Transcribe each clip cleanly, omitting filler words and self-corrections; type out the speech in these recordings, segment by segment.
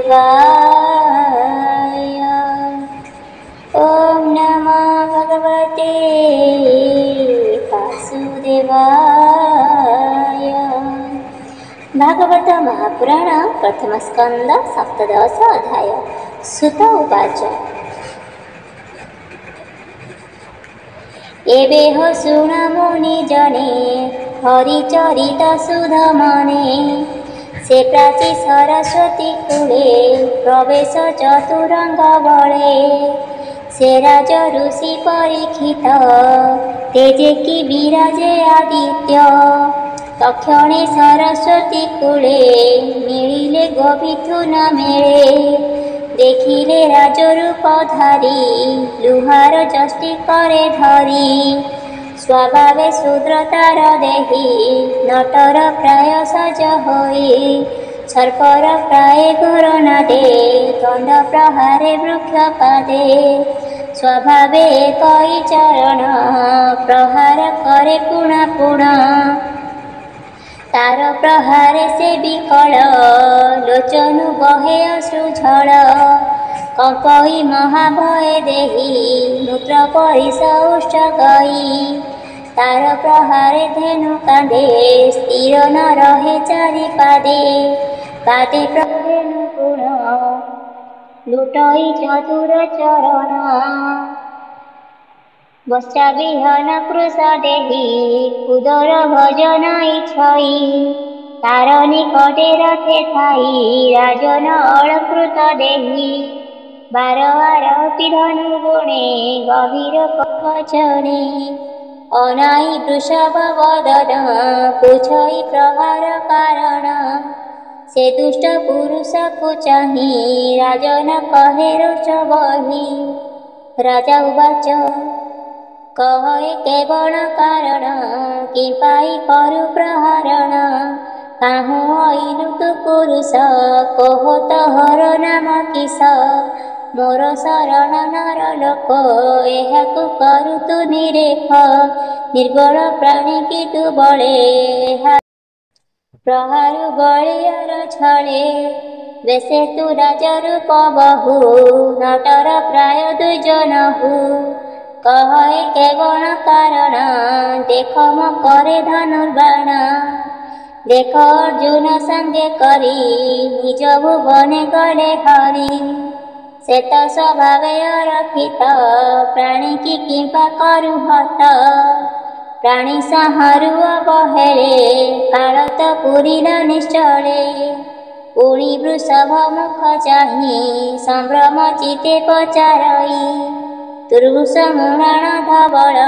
ବାସୁଦେବାୟ। ଓಂ ନମୋ ଭଗବତେ ବାସୁଦେବାୟ। ଭାଗବତ ମହାପୁରାଣ ପ୍ରଥମ ସ୍କନ୍ଦ ସପ୍ତଦଶ ଅଧ୍ୟାୟ। ସୁତ ଉବାଚ। ଏବେ ହୋ ଶୁଣ ମୁନି ଜନେ, ହରିଚରିତ ସୁଧ ମନେ। ସେ ପ୍ରାଚୀ ସରସ୍ୱତୀ କୂଳେ, ପ୍ରବେଶ ଚତୁରଙ୍ଗ ବଳେ। ସେ ରାଜ ଋଷି ପରୀକ୍ଷିତ, ତେଜେ କି ବିରାଜେ ଆଦିତ୍ୟ। ତକ୍ଷଣେ ସରସ୍ୱତୀ କୂଳେ, ମିଳିଲେ ଗୋବିଥୁନ ମେଳେ। ଦେଖିଲେ ରାଜରୂପ ଧାରୀ, ଲୁହାର ଯଷ୍ଟି କରେ ଧରି। ସ୍ୱଭାବେ ଶୂଦ୍ର ତାର ଦେହି, ନଟର ପ୍ରାୟ ସଜ ହୋଇ। ସର୍ପର ପ୍ରାୟ ଘୋର ନାଦେ, ଦଣ୍ଡ ପ୍ରହାରେ ବୃକ୍ଷ ପାଦେ। ସ୍ୱଭାବେ କଇ ଚରଣ, ପ୍ରହାର କରେ ପୁଣା ପୁଣ। ତାର ପ୍ରହାରେ ସେ ବିକଳ, ଲୋଚନୁ ବହେ ଅଶ୍ରୁ ଝଳ। କମ୍ପଇ ମହାଭୟେ ଦେହି, ମୂତ୍ର ପରିସ ଉଷ୍ଠ ଗଇ। ତାର ପ୍ରହାରେ ଧେନୁ କାନ୍ଦେ, ସ୍ଥିର ନ ରହେ ଚାରି ପାଦେ। ପାଦେ ଧେନୁ ଗୁଣ, ଲୁଟଇ ଚତୁର ଚରଣ। ବତ୍ସା ବିହନ କୃଶ ଦେହି, ଉଦର ଭୋଜନ ଇଛଇ। ତାର ନିକଟେ ରଥେ ଥାଇ, ରାଜନ ଅଳଙ୍କୃତ ଦେହି। ବାର ଆରପି ଧନୁ ଗୁଣେ, ଗଭୀର ବଚନେ। ଅନାଇ ବୃଷଭ ବଦନ, ପୁଛଇ ପ୍ରହାର କାରଣ। ସେ ଦୁଷ୍ଟ ପୁରୁଷକୁ ଚାହିଁ, ରାଜନ କହେ ରୋଷ ବହି। ରାଜା ଉବାଚ। କହ ଏ କେବଳ କାରଣ, କିମ୍ପାଇ କରୁ ପ୍ରହରଣ? କାହୁଁ ଅଇଲୁ ତୁ ପୁରୁଷ, କହ ତୋହର ନାମ କିସ? ମୋର ଶରଣ ନର ଲୋକ, ଏହାକୁ କରୁ ତୁ ନିରେଖ। ନିର୍ବଳ ପ୍ରାଣୀ କି ତୁ ବଳେ, ଏହା ପ୍ରହାରୁ ବଳିଆର ଛଳେ। ବେଶେ ତୁ ରାଜରୂପ ବହୁ, ନଟର ପ୍ରାୟ ଦୁଇଜନହୁ। କହ ଏ କେବଳ କାରଣ, ଦେଖ ମୋ କରେ ଧନୁର୍ବାଣ। ଦେଖ ଅର୍ଜୁନ ସଙ୍ଗେ କରି, ନିଜ ଭୁବନେ ଗଲେ ହରି। ସେ ତ ସ୍ୱଭାବେ ଅରକ୍ଷିତ, ପ୍ରାଣୀ କି କିମ୍ପା କରୁ ହତ? ପ୍ରାଣୀ ସଂହାରୁ ଅବହେଳେ, କାଳ ତ ପୁରିଲା ନିଶ୍ଚଳେ। ପୁଣି ବୃଷଭ ମୁଖ ଚାହିଁ, ସମ୍ଭ୍ରମ ଚିତ୍ତେ ପଚାରଇ। ଦୁର୍ବୁଷ ମୃଣାଳ ଧବଳ,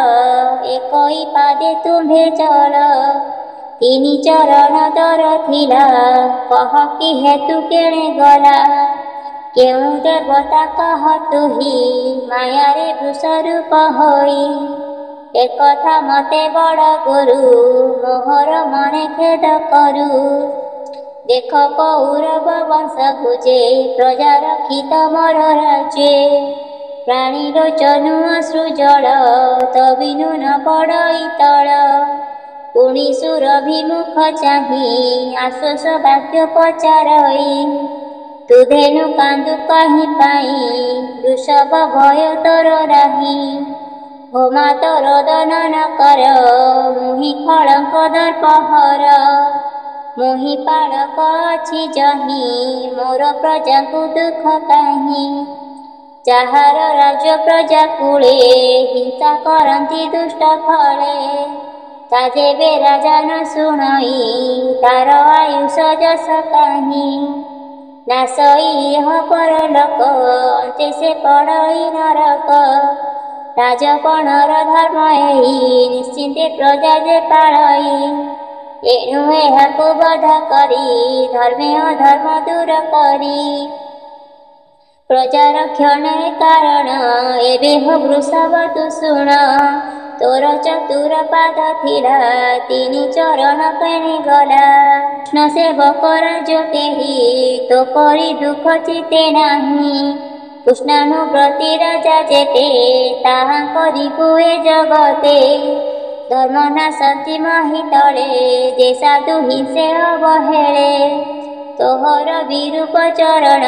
ଏକଇ ପାଦେ ତୁମ୍ଭେ ଚଳ। ତିନି ଚରଣ ତୋର ଥିଲା, କହ କି ହେତୁ କେଣେ ଗଲା? କେଉଁ ଦେବତା କହ ତୁହି, ମାୟାରେ ବୃଷ ରୂପ ହୋଇ। ଏକଥା ମତେ ବଡ଼ ଗୁରୁ, ମୋହର ମନେ ଖେଦ କରୁ। ଦେଖ କୌରବ ବଂଶ ଭୁଜେ, ପ୍ରଜା ରକ୍ଷିତ ମୋର ରାଜ୍ୟେ। ପ୍ରାଣୀ ଲୋଚନୁ ଅଶ୍ରୁ ଜଳ, ତ ବିନୁ ନ ପଡ଼ଇ ତଳ। ପୁଣି ସୁରଭିମୁଖ ଚାହିଁ, ଆଶ୍ୱାସ ବାକ୍ୟ ପଚାରଇ। ତୁ ଧେନୁ କାନ୍ଦୁ କାହିଁ ପାଇଁ, ବୃଷଭ ଭୟ ତୋର ନାହିଁ। ହୋ ମାତ ରୋଦନ ନ କର, ମୁହିଁ ଖଳଙ୍କ ଦର୍ପହର। ମୁହିଁ ପାଳକ ଅଛି ଯହିଁ, ମୋର ପ୍ରଜାଙ୍କୁ ଦୁଃଖ କାହିଁ? ଯାହାର ରାଜ୍ୟ ପ୍ରଜା କୂଳେ, ହିଂସା କରନ୍ତି ଦୁଷ୍ଟ ଫଳେ। ତା ଯେବେ ରାଜା ନ ଶୁଣଇ, ତାର ଆୟୁଷ ଯଶ କାହିଁ? ନାଶଇ ଇହ ପରଲୋକ, ଅନ୍ତେ ସେ ପଡ଼ଇ ନରକ। ରାଜପଣର ଧର୍ମ ଏହି, ନିଶ୍ଚିନ୍ତେ ପ୍ରଜା ଯେ ପାଳଇ। ଏଣୁ ଏହାକୁ ବଧ କରି, ଧର୍ମେ ଅଧର୍ମ ଦୂର କରି। ପ୍ରଜା ରକ୍ଷଣେ କାରଣ, ଏବେ ହୋ ବୃଷଭ ତୁ ଶୁଣ। ତୋର ଚତୁର ପାଦ ଥିଲା, ତିନି ଚରଣ କେଣେ ଗଲା? କୃଷ୍ଣ ସେବକ ରାଜ କେହି, ତୋ ପରି ଦୁଃଖ ଚିତେ ନାହିଁ। କୃଷ୍ଣାନୁବ୍ରତୀ ରାଜା ଯେତେ, ତାହାଙ୍କ ରିପୁ ଏ ଜଗତେ। ଧର୍ମ ନାଶନ୍ତି ମହୀତଳେ, ଯେ ସାଧୁ ହିଂସେ ଅବହେଳେ। ତୋହର ବିରୂପ ଚରଣ,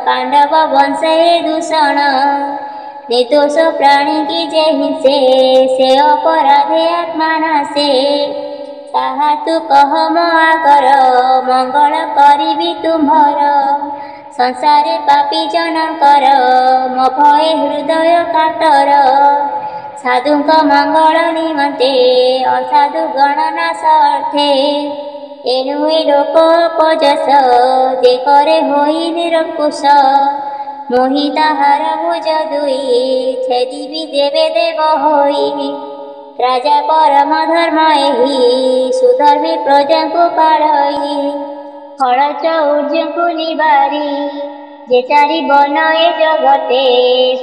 ପାଣ୍ଡବ ବଂଶେ ଦୂଷଣ। ନିର୍ଦ୍ଦୋଷ ପ୍ରାଣୀକି ଯେ ହିଂସେ, ସେ ଅପରାଧେ ଆତ୍ମା ନାଶେ। ତାହା ତୁ କହ ମୋ ଆଗର, ମଙ୍ଗଳ କରିବି ତୁମ୍ଭର। ସଂସାରେ ପାପୀ ଜନଙ୍କର ମୋ ଭୟେ ହୃଦୟ କାତର। ସାଧୁଙ୍କ ମଙ୍ଗଳ ନିମନ୍ତେ, ଅସାଧୁ ଗଣନାଶ ଅର୍ଥେ, ଏଣୁ ଏ ଲୋକ ଅପଯଶ ଯେ କରେ ହୋଇ ନିରଙ୍କୁଶ, ମୁହିଁ ତାହାର ଭୁଜ ଦୁଇ ଛେଦିବି ଦେବେ ଦେବ ହୋଇ। ରାଜା ପରମ ଧର୍ମ ଏହି, ସୁଧର୍ମୀ ପ୍ରଜାଙ୍କୁ ପାଳଇ। ଫଳ ଚୌର୍ଯ୍ୟକୁ ନିବାରି, ଯେ ଚାରି ବନ ଏ ଜଗତେ,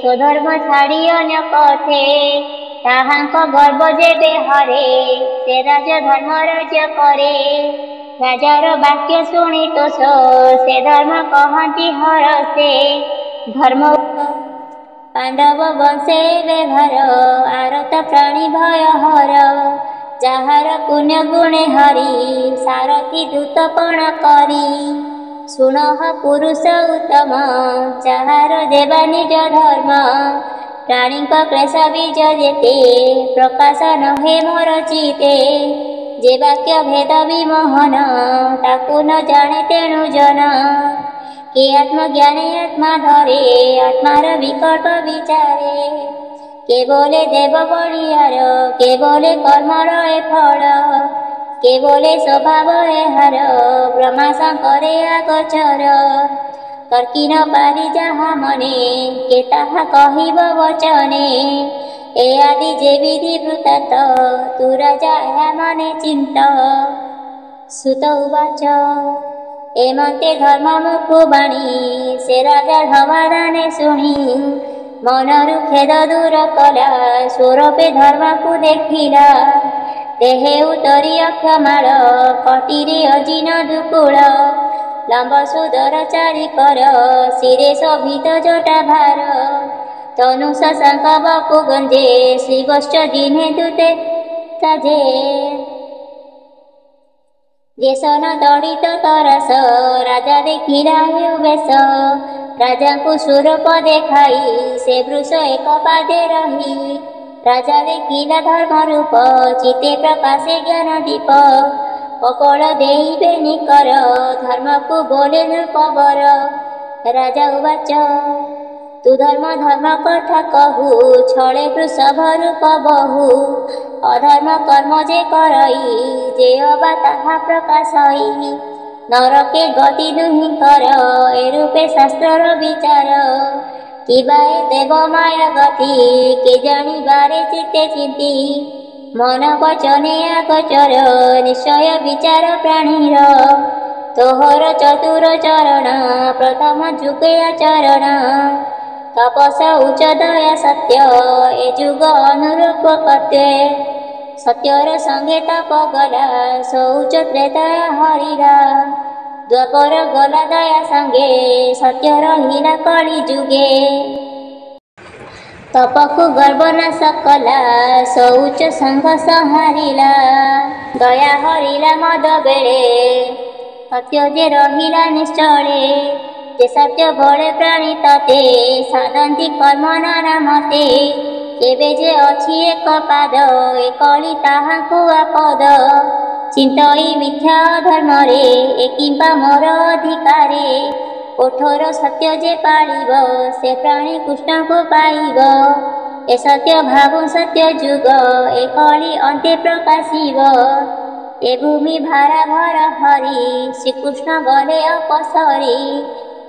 ସ୍ୱଧର୍ମ ଛାଡ଼ି ଅନ୍ୟ ପଥେ, ତାହାଙ୍କ ଗର୍ବ ଯେବେ ହରେ, ସେ ରାଜ ଧର୍ମ ରାଜ୍ୟ କରେ। ରାଜାର ବାକ୍ୟ ଶୁଣି ତୋଷ, ସେ ଧର୍ମ କହନ୍ତି ହରସେ। ଧର୍ମ ପାଣ୍ଡବ ବଂଶେ ବ୍ୟବହାର, ଆରତ ପ୍ରାଣୀ ଭୟ ହର। ଯାହାର ପୁଣ୍ୟ ଗୁଣେ ହରି, ସାରଥି ଦୂତ ପଣ କରି। ଶୁଣହ ପୁରୁଷ ଉତ୍ତମ, ଯାହାର ଦେବା ନିଜ ଧର୍ମ। ପ୍ରାଣୀଙ୍କ କ୍ଲେଶ ବୀଜ ଯେତେ, ପ୍ରକାଶ ନହେ ମୋର ଚିତେ। ଯେ ବାକ୍ୟ ଭେଦ ବିମୋହନ, ତାକୁ ନ ଜାଣେ ତେଣୁ ଜନ। କେ ଆତ୍ମଜ୍ଞାନେ ଆତ୍ମା ଧରେ, ଆତ୍ମାର ବିକଳ୍ପ ବିଚାରେ। କେ ବୋଲେ ଦେବ ବଳିଆର, କେ ବୋଲେ କର୍ମର ଏ ଫଳ, କେ ବୋଲେ ସ୍ୱଭାବ ଏହାର, ବ୍ରହ୍ମା ଶଙ୍କରେ ଆଗୋଚର। ତର୍କି ନ ପାରି ଯାହା ମନେ, କେ ତାହା କହିବ ବଚନେ। ଏ ଆଦି ଯେ ବିଧି ବୃତ୍ତାନ୍ତ, ତୁ ରାଜା ଏହା ମନେ ଚିନ୍ତ। ସୁତ ଉବାଚ, ଏମନ୍ତେ ଧର୍ମ ମୁଖୁ ବାଣୀ ସେ ରାଜା ସମାଧାନେ ଶୁଣି, ମନରୁ ଖେଦ ଦୂର କଲା, ସ୍ୱରୂପେ ଧର୍ମକୁ ଦେଖିଲା। ଦେହେ ଉତ୍ତରୀ ଅକ୍ଷମାଳ, କଟିରେ ଅଜିନ ଦୁକୁଳ, ଲମ୍ବ ସୁଦର ଚାରିକର, ଶିରେ ଶୋଭିତ ଜଟା ଭାର। ତନୁ ଶଶାଙ୍କ ବପୁ ଗଞ୍ଜେ, ଶ୍ରୀବତ୍ସ ଦିନେ ଦୂତେ ସାଜେ। ଯେସନ ତଡ଼ିତ ତରସ, ରାଜା ଦେଖିଲା ହେଉ ବେଶ। ରାଜାଙ୍କୁ ସ୍ୱରୂପ ଦେଖାଇ, ସେ ବୃଷ ଏକ ପାଦେ ରହି। ରାଜା ଦେଖିଲା ଧର୍ମ ରୂପ, ଚିତେ ପ୍ରକାଶେ ଜ୍ଞାନ ଦୀପ। କପୋଳ ଦେଇବେ ନିକର, ଧର୍ମକୁ ବୋଲେ ନୃପବର। ରାଜା ଉବାଚ, ତୁ ଧର୍ମ ଧର୍ମ କଥା କହୁ, ଛଳେ ବୃଷଭ ରୂପ ବହୁ। ଅଧର୍ମ କର୍ମ ଯେ କରଇ, ଯେ ଅବା ତାହା ପ୍ରକାଶଇ, ନରକେ ଗତି ଦୁହିଁଙ୍କର, ଏ ରୂପେ ଶାସ୍ତ୍ରର ବିଚାର। କିବା ଏ ଦେବ ମାୟା ଗତି, କେ ଜାଣିବାରେ ଚିତ୍ତେ ଚିନ୍ତି। ମନ ବଚନେ ଆଗୋଚର, ନିଶ୍ଚୟ ବିଚାର ପ୍ରାଣୀର। ତୋହର ଚତୁର ଚରଣ, ପ୍ରଥମ ଯୁଗେ ଆଚରଣ। ତପସ ଉଚ୍ଚ ଦୟା ସତ୍ୟ, ଏ ଯୁଗ ଅନୁରୂପ କର୍ତ୍ତେ। ସତ୍ୟର ସଙ୍ଗେ ତପ ଗଲା, ଶୌଚ ତ୍ରେତୟା ହରିଲା। ଦ୍ୱାପର ଗଲା ଦୟା ସଙ୍ଗେ, ସତ୍ୟ ରହିଲା କଳି ଯୁଗେ। ତପକୁ ଗର୍ବ ନାଶ କଲା, ଶୌଚ ସଙ୍ଗ ସଂହାରିଲା। ଦୟା ହରିଲା ମଦ ବେଳେ, ସତ୍ୟ ଯେ ରହିଲା ନିଶ୍ଚଳେ। ଯେ ସତ୍ୟ ବଳେ ପ୍ରାଣୀ ତତେ, ସାଧନ୍ତି କର୍ମ ନାନା ମତେ। ଏବେ ଯେ ଅଛି ଏକ ପାଦ, ଏ କଳି ତାହାଙ୍କୁ ଆପଦ। ଚିନ୍ତଇ ମିଥ୍ୟା ଧର୍ମରେ, ଏ କିମ୍ବା ମୋର ଅଧିକାରେ। କଠୋର ସତ୍ୟ ଯେ ପାଳିବ, ସେ ପ୍ରାଣୀ କୃଷ୍ଣକୁ ପାଇବ। ଏ ସତ୍ୟ ଭାବୁ ସତ୍ୟ ଯୁଗ, ଏ କଳି ଅନ୍ତେ ପ୍ରକାଶିବ। ଏ ଭୂମି ଭାରା ଭର ହରି, ଶ୍ରୀକୃଷ୍ଣ ଗଲେ ଅପସରି।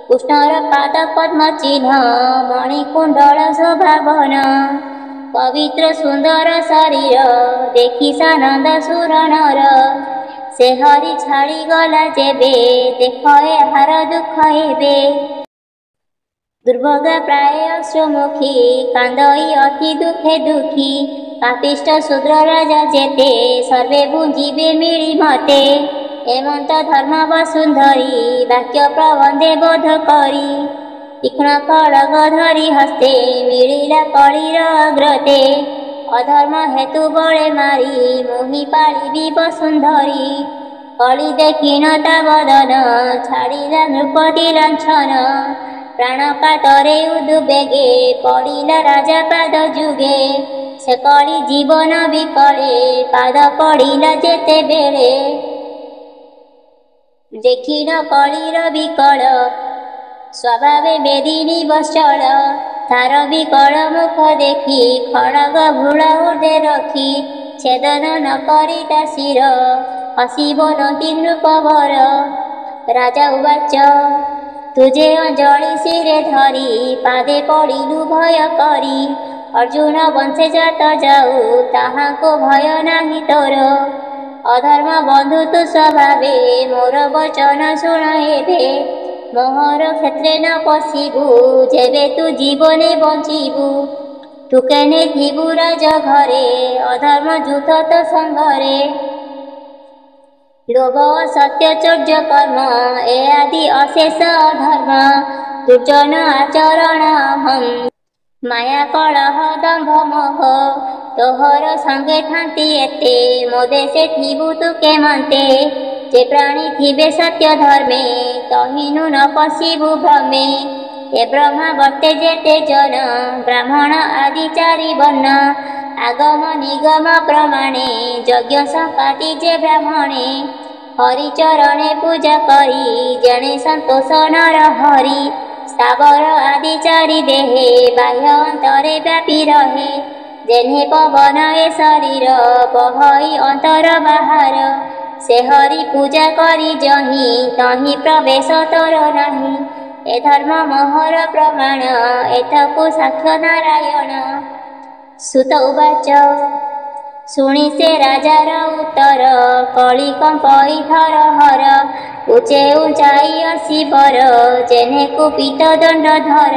କୃଷ୍ଣର ପାଦ ପଦ୍ମ ଚିହ୍ନ, ମଣିକୁଣ୍ଡଳ ଶୋଭାବନ। ପବିତ୍ର ସୁନ୍ଦର ଶରୀର, ଦେଖି ସାନନ୍ଦ ସୁର ନର। ସେ ହରି ଛାଡ଼ିଗଲା ଯେବେ, ଦେଖ ଏହାର ଦୁଃଖ ଏବେ। ଦୁର୍ଭଗା ପ୍ରାୟ ଅଶ୍ରୁମୁଖୀ, କାନ୍ଦଇ ଅତି ଦୁଃଖେ ଦୁଃଖୀ। ପାପିଷ୍ଠ ଶୂଦ୍ର ରାଜା ଯେତେ, ସର୍ବେ ଭୁଞ୍ଜିବେ ମିଳି ମତେ। ଏମନ୍ତ ଧର୍ମ ବସୁନ୍ଧରୀ, ବାକ୍ୟ ପ୍ରବନ୍ଧେ ବୋଧ କରି। ତୀକ୍ଷ୍ଣ ଖଡ଼ଗ ଧରି ହସ୍ତେ, ମିଳିଲା କଳିର ଅଗ୍ରତେ। ଅଧର୍ମ ହେତୁ ବଳେ ମାରି, ମୁହିଁ ପାଳିବି ବସୁନ୍ଧରୀ। କଳି ଦେଖିଣ ତା ବଦନ, ଛାଡ଼ିଲା ନୃପତି ଲାଞ୍ଛନ। ପ୍ରାଣ କାତରେ ଉଦୁବେଗେ, ପଡ଼ିଲା ରାଜା ପାଦ ଯୁଗେ। ସେ କଳି ଜୀବନ ବିକଳେ, ପାଦ ପଡ଼ିଲା ଯେତେବେଳେ। ଦେଖିଣ କଳିର ବିକଳ ସ୍ୱଭାବେ ମେଦିନୀ ବତ୍ସଳ। ତାର ବିକଳ ମୁଖ ଦେଖି, ଖଡ଼ଗ ଭୃଳ ଉର୍ଦ୍ଧ୍ୱେ ରଖି, ଛେଦନ ନ କରି ତା ଶିର, ହସି ବୋଲନ୍ତି ନୃପବର। ରାଜା ଉବାଚ, ତୁଜେ ଅଞ୍ଜଳି ଶିରେ ଧରି, ପାଦେ ପଡ଼ିଲୁ ଭୟ କରି। ଅର୍ଜୁନ ବଂଶେ ଜାତ ଯାଉ, ତାହାଙ୍କୁ ଭୟ ନାହିଁ ତୋର। ଅଧର୍ମ ବନ୍ଧୁ ତୁ ସ୍ୱଭାବେ, ମୋର ବଚନ ଶୁଣ ଏବେ। ମୋହର କ୍ଷେତ୍ରେ ନ ପଶିବୁ, ଯେବେ ତୁ ଜୀବନେ ବଞ୍ଚିବୁ। ତୁ କେନେ ଥିବୁ ରାଜ ଘରେ, ଅଧର୍ମ ଯୁଦ୍ଧ ତୋ ସଙ୍ଗରେ। ଲୋଭ ସତ୍ୟ ଚୌର୍ଯ୍ୟ କର୍ମ, ଏ ଆଦି ଅଶେଷ ଅଧର୍ମ। ଦୁର୍ଜନ ଆଚରଣ ଅହଂ, ମାୟା କଳହ ଦମ୍ଭ ମୋହ। ତୋହର ସଙ୍ଗେ ଥାନ୍ତି ଏତେ, ମୋ ଦେଶେ ଥିବୁ ତୁ କେମନ୍ତେ? ଯେ ପ୍ରାଣୀ ଥିବେ ସତ୍ୟ ଧର୍ମେ, ତହିନୁ ନ ପଶିବୁ ଭ୍ରମେ। ଏ ବ୍ରହ୍ମା ବର୍ତ୍ତେ ଯେତେ ଜନ, ବ୍ରାହ୍ମଣ ଆଦି ଚାରି ବର୍ଣ୍ଣ। ଆଗମ ନିଗମ ପ୍ରମାଣେ, ଯଜ୍ଞ ସମ୍ପାତି ଯେ ବ୍ରାହ୍ମଣେ। ହରିଚରଣେ ପୂଜା କରି, ଯେଣେ ସନ୍ତୋଷ ନର ହରି। ସ୍ଥାବର ଆଦି ଚାରି ଦେହେ, ବାହ୍ୟ ଅନ୍ତରେ ବ୍ୟାପି ରହେ। ଯେହ୍ନେ ପବନ ଏ ଶରୀର, ବହଇ ଅନ୍ତର ବାହାର। ସେ ହରି ପୂଜା କରି ଯହିଁ, ତହିଁ ପ୍ରବେଶ ତୋର ନାହିଁ। ଏ ଧର୍ମ ମୋହର ପ୍ରମାଣ, ଏଥକୁ ସାକ୍ଷ୍ୟ ନାରାୟଣ। ସୁତ ଉବାଚ, ଶୁଣି ସେ ରାଜାର ଉତ୍ତର, କଳି କମ୍ପଇ ଥର ହର। ଉଚେ ଉଞ୍ଚାଇ ଅସିବର, ଯେହ୍ନେ କୁପିତ ଦଣ୍ଡଧର।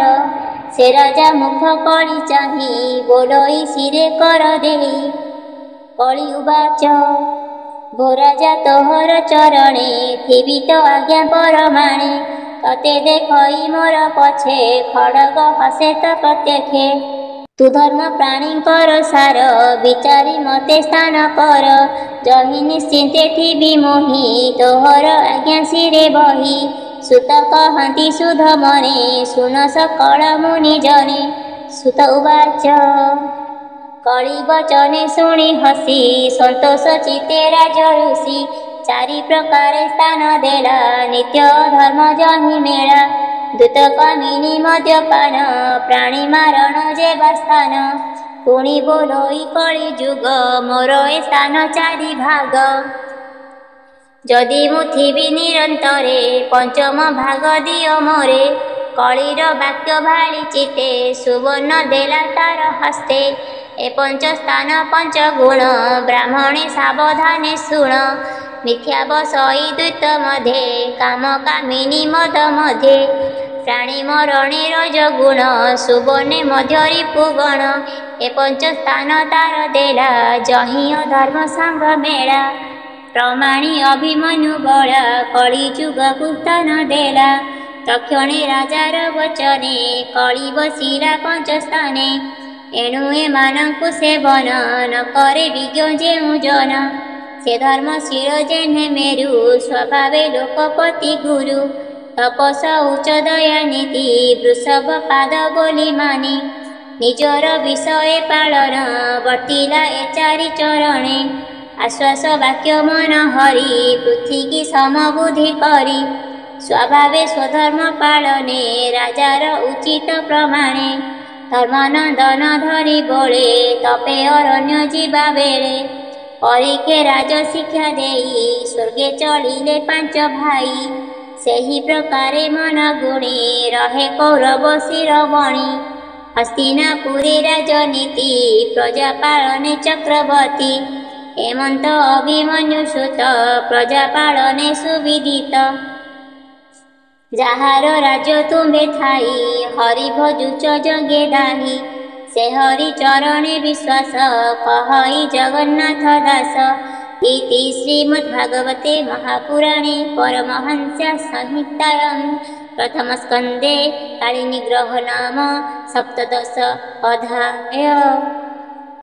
ସେ ରାଜା ମୁଖ କଳି ଚାହିଁ, ବୋଲଇ ଶିରେ କର ଦେଇ। କଳି ଉବାଚ, ଭୋ ରାଜା ତୋହର ଚରଣେ, ଥିବି ତ ଆଜ୍ଞା ପରମାଣେ। ତତେ ଦେଖଇ ମୋର ପଛେ, ଖଡ଼ଗ ହସେ ତ ପ୍ରତ୍ୟକ୍ଷେ। ତୁ ଧର୍ମ ପ୍ରାଣୀଙ୍କର ସାର, ବିଚାରି ମତେ ସ୍ଥାନ କର। ଯହିଁ ନିଶ୍ଚିନ୍ତେ ଥିବି ମୁହିଁ, ତୋହର ଆଜ୍ଞା ଶିରେ ବହି। ସୁତ କହନ୍ତି ସୁଧ ମନେ, ଶୁଣ ସକଳ ମୁନି ଜନେ। ସୁତ ଉବାଚ, କଳି ବଚନେ ଶୁଣି ହସି, ସନ୍ତୋଷ ଚିତ୍ତେ ରାଜ ଋଷି। ଚାରି ପ୍ରକାରେ ସ୍ଥାନ ଦେଲା, ନିତ୍ୟ ଧର୍ମ ଯହିଁ ମେଳା। ଦୂତ କାମିନୀ ମଦ୍ୟପାନ, ପ୍ରାଣୀ ମାରଣ ଯେବା ସ୍ଥାନ। ପୁଣି ବୋଲଇ କଳି ଯୁଗ, ମୋର ଏ ସ୍ଥାନ ଚାରି ଭାଗ। ଯଦି ମୁଁ ଥିବି ନିରନ୍ତରେ, ପଞ୍ଚମ ଭାଗ ଦିଅ ମୋରେ। କଳିର ବାକ୍ୟ ଭାଳି ଚିତ୍ତେ, ସୁବର୍ଣ୍ଣ ଦେଲା ତାର ହସ୍ତେ। ଏ ପଞ୍ଚ ସ୍ଥାନ ପଞ୍ଚ ଗୁଣ, ବ୍ରାହ୍ମଣେ ସାବଧାନେ ଶୁଣ। ମିଥ୍ୟା ବସଇ ଦ୍ୱୈତ ମଧ୍ୟେ, କାମ କାମିନୀ ମଦ ମଧ୍ୟେ। ପ୍ରାଣୀ ମରଣେ ରଜ ଗୁଣ, ସୁବର୍ଣ୍ଣେ ମଧ୍ୟ ରିପୁଗଣ। ଏ ପଞ୍ଚ ସ୍ଥାନ ତାର ଦେଲା, ଯହିଁ ଅଧର୍ମ ସଙ୍ଗ ମେଳା। ପ୍ରମାଣୀ ଅଭିମନ୍ୟୁ ବଳା, କଳି ଯୁଗକୁ ସ୍ଥାନ ଦେଲା। ତକ୍ଷଣେ ରାଜାର ବଚନେ, କଳି ବସିଲା ପଞ୍ଚ ସ୍ଥାନେ। ଏଣୁ ଏମାନଙ୍କୁ ସେବନ ନ କରେ ବିଜ୍ଞ ଯେଉଁ ଜନ। ସେ ଧର୍ମଶୀଳ ଯେହ୍ନେ ମେରୁ, ସ୍ୱଭାବେ ଲୋକପତି ଗୁରୁ। ତପସ ଉଚ୍ଚ ଦୟାନୀତି, ବୃଷଭ ପାଦ ବୋଲି ମାନି। ନିଜର ବିଷୟ ପାଳନ, ବର୍ତ୍ତିଲା ଏ ଚାରି ଚରଣେ। ଆଶ୍ୱାସ ବାକ୍ୟ ମନ ହରି, ପୃଥିବୀ ସମବୁଦ୍ଧି କରି। ସ୍ୱଭାବେ ସ୍ୱଧର୍ମ ପାଳନେ, ରାଜାର ଉଚିତ ପ୍ରମାଣେ। ଧର୍ମନନ୍ଦନ ଧରି ବୋଳେ, ତପେ ଅରଣ୍ୟ ଯିବା ବେଳେ। ପରୀକ୍ଷେ ରାଜ ଶିକ୍ଷା ଦେଇ, ସ୍ୱର୍ଗେ ଚଳିଲେ ପାଞ୍ଚ ଭାଇ। ସେହି ପ୍ରକାରେ ମନ ଗୁଣେ, ରହେ କୌରବ ଶିରମଣି। ହସ୍ତିନାପୁରୀ ରାଜନୀତି, ପ୍ରଜା ପାଳନେ ଚକ୍ରବର୍ତ୍ତୀ। ହେମନ୍ତ ଅଭିମନ୍ୟୁ ସୁତ, ପ୍ରଜା ପାଳନେ ସୁବିଦିତ। ଯାହାର ରାଜ୍ୟ ତୁମ୍ଭେ ଥାଇ, ହରି ଭଜୁଛ ଯଜ୍ଞେ ଦାହି। ସେ ହରି ଚରଣେ ବିଶ୍ୱାସ, କହଇ ଜଗନ୍ନାଥ ଦାସ। ଇତି ଶ୍ରୀମଦ୍ଭାଗବତେ ମହାପୁରାଣେ ପରମହଂସ୍ୟା ସଂହିତାୟାं ପ୍ରଥମସ୍କନ୍ଧେ କାଳିନିଗ୍ରହ ନାମ ସପ୍ତଦଶ ଅଧ୍ୟାୟ।